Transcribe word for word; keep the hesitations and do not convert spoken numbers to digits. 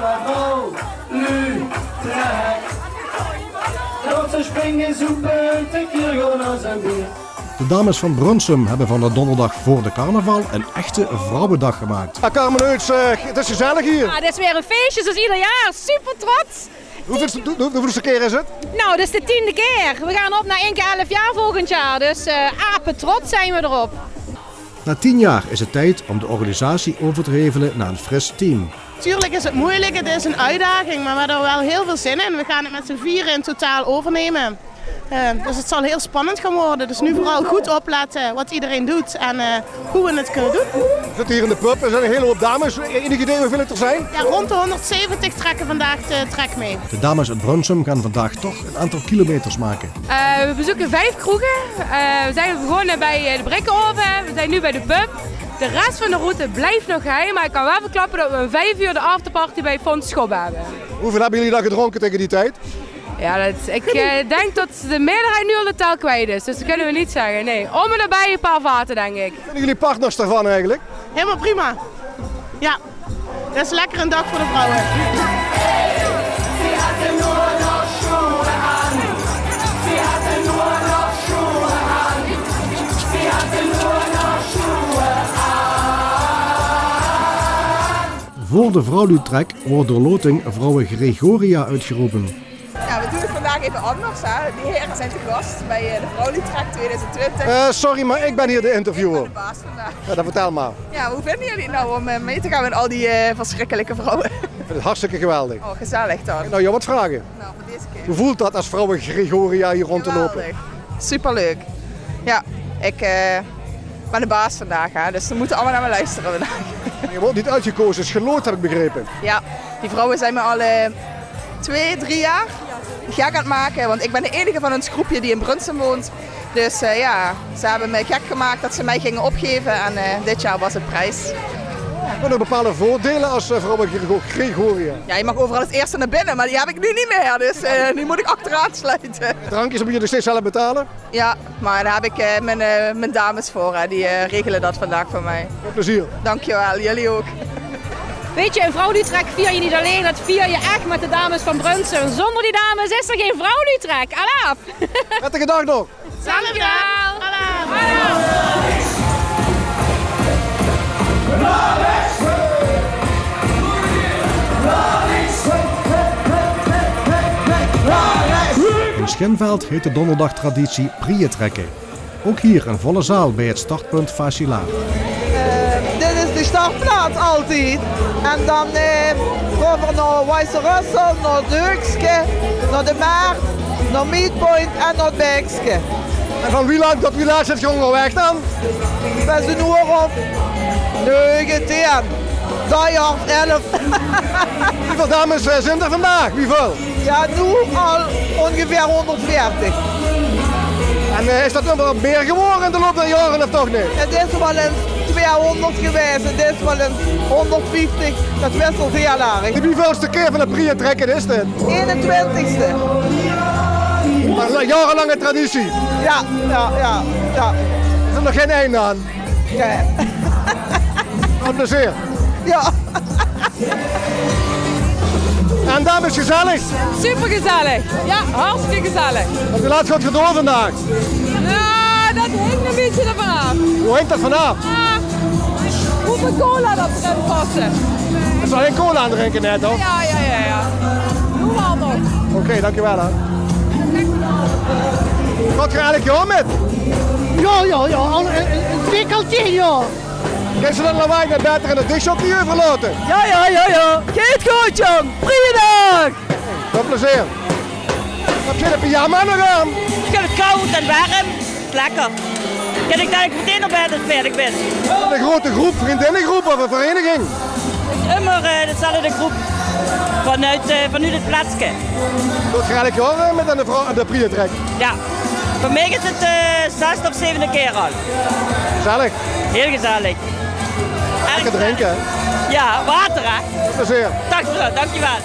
Vrouw Lutrecht. Grote springen, zoepen, tekeer gewoon als een beer. De dames van Brunssum hebben van de donderdag voor de carnaval een echte vrouwendag gemaakt. Ah, Carmen Euts, eh, het is gezellig hier. Ja, dit is weer een feestje, zoals ieder jaar. Super trots. Hoeveelste, hoe, hoeveelste keer is het? Nou, dit is de tiende keer. We gaan op naar één keer elf jaar volgend jaar. Dus eh apetrots zijn we erop. Na tien jaar is het tijd om de organisatie over te hevelen naar een fris team. Tuurlijk is het moeilijk, het is een uitdaging, maar we hebben er wel heel veel zin in. We gaan het met z'n vieren in totaal overnemen. Eh, dus het zal heel spannend gaan worden. Dus nu vooral goed opletten wat iedereen doet en eh, hoe we het kunnen doen. We zitten hier in de pub, er zijn een hele hoop dames. Enig idee hoeveel het er zijn? Ja, rond de honderdzeventig trekken vandaag de trek mee. De dames uit Brunssum gaan vandaag toch een aantal kilometers maken. Eh, we bezoeken vijf kroegen. Eh, we zijn begonnen bij eh, de Brikkeoven. We zijn nu bij de pub. De rest van de route blijft nog geheim, maar ik kan wel verklappen dat we om vijf uur de afterparty bij Fons Schobbe hebben. Hoeveel hebben jullie dan gedronken tegen die tijd? Ja, dat, ik eh, denk dat de meerderheid nu al de tel kwijt is, dus dat kunnen we niet zeggen. Nee, om en nabij een paar vaten, denk ik. Vinden jullie partners daarvan eigenlijk? Helemaal prima. Ja, dat is lekker een dag voor de vrouwen. Voor de vrouwluutrek wordt door loting vrouwen Gregoria uitgeroepen. Ja, we doen het vandaag even anders, hè. Die heren zijn te gast bij eh, de Vrouwluutrek tweeduizend twintig. Eh, sorry, maar ik ben hier de interviewer. Ik ben de baas vandaag. Ja, dan vertel maar. Ja, hoe vinden jullie het nou om eh, mee te gaan met al die eh, verschrikkelijke vrouwen? Ik vind het hartstikke geweldig. Oh, gezellig dan. Nou, jou wat vragen. Nou, voor deze keer. Hoe voelt dat als vrouwen Gregoria hier rond te lopen? Geweldig. Superleuk. Ja, ik eh, ben de baas vandaag, hè, dus ze moeten allemaal naar me luisteren vandaag. Je wordt niet uitgekozen, is geloot, heb ik begrepen. Ja, die vrouwen zijn me al eh, twee, drie jaar gek aan het maken, want ik ben de enige van ons groepje die in Brunssum woont. Dus eh, ja, ze hebben me gek gemaakt dat ze mij gingen opgeven en eh, dit jaar was het prijs. Hebben er bepaalde voordelen als eh, vrouwen Grego- Gregoria? Ja, je mag overal als eerste naar binnen, maar die heb ik nu niet meer, dus eh, nu moet ik achteraan sluiten. Drankjes moet je nog steeds zelf betalen? Ja, maar daar heb ik eh, mijn, eh, mijn dames voor, hè. Die eh, regelen dat vandaag voor mij. Veel plezier. Dankjewel, jullie ook. Weet je, een vrouwluutrek vier je niet alleen, dat vier je echt met de dames van Brunssum. Zonder die dames is er geen vrouwluutrek. Alaaf! Prettige dag nog. Dankjewel. Alaaf. In Schinveld heet de donderdagtraditie prieëntrekke. Ook hier een volle zaal bij het startpunt Facilaar. Eh, dit is de startplaats altijd. En dan eh, gaan we naar Wijze Russel, naar het Heukske, naar de Maart, naar Meetpoint en naar het Bekske. En van wie laat tot wie laat zit je onderweg dan? Van zo'n uur of negen, tien. Drie of elf. Wieväöl dames eh, zint d'r vandaag? Wieväöl? Ja, nu al ongeveer honderdveertig. En eh, is dat nog wat meer geworden in de loop der jaren of toch niet? Het is wel eens tweehonderd geweest, het is wel eens honderdvijftig. Dat wisselt heel erg. De wieväölste keer van de prieëntrekke is dit? Eenentwintigste. Maar la- jarenlange traditie. Ja, ja, ja, ja. Is er nog geen einde aan? Ja. Veel plezier. Ja. En dat is gezellig. Supergezellig. Ja, hartstikke gezellig. Want hoe laat gaat het door vandaag? Ja, dat hangt een beetje ervan af. Hoe hangt dat vanaf? Ah, hoeveel cola dat erin passen. Er zal geen cola aan drinken net, toch? Ja, ja, ja, ja. Doe wel nog. Oké, dankjewel hè. Wat ga ik jou met? Ja, ja, ja, al een, een, een wikkeltje, ja. Kins se dat lawaai net beter aan de discjockey euverlaote? Ja, ja, ja, ja. Geit good, jong. Prieëndaag. Veel plezier. Wat zit de pyjama nog aan? Ik heb het koud en warm. Is lekker. Kan ik dat ik meteen op bed als ik fertig ben. Een grote groep, vriendinnengroep of een vereniging? Immer eh, dezelfde groep vanuit, eh, vanuit het plaatske. Tot gelijk horen met aan de, vrouw- aan de prieëntrek. Ja, voor mij is het de zesde of zevende keer al. Gezellig. Heel gezellig. Lekker drinken hè? Ja, water hè. Veel plezier. Dank je wel, dankjewel.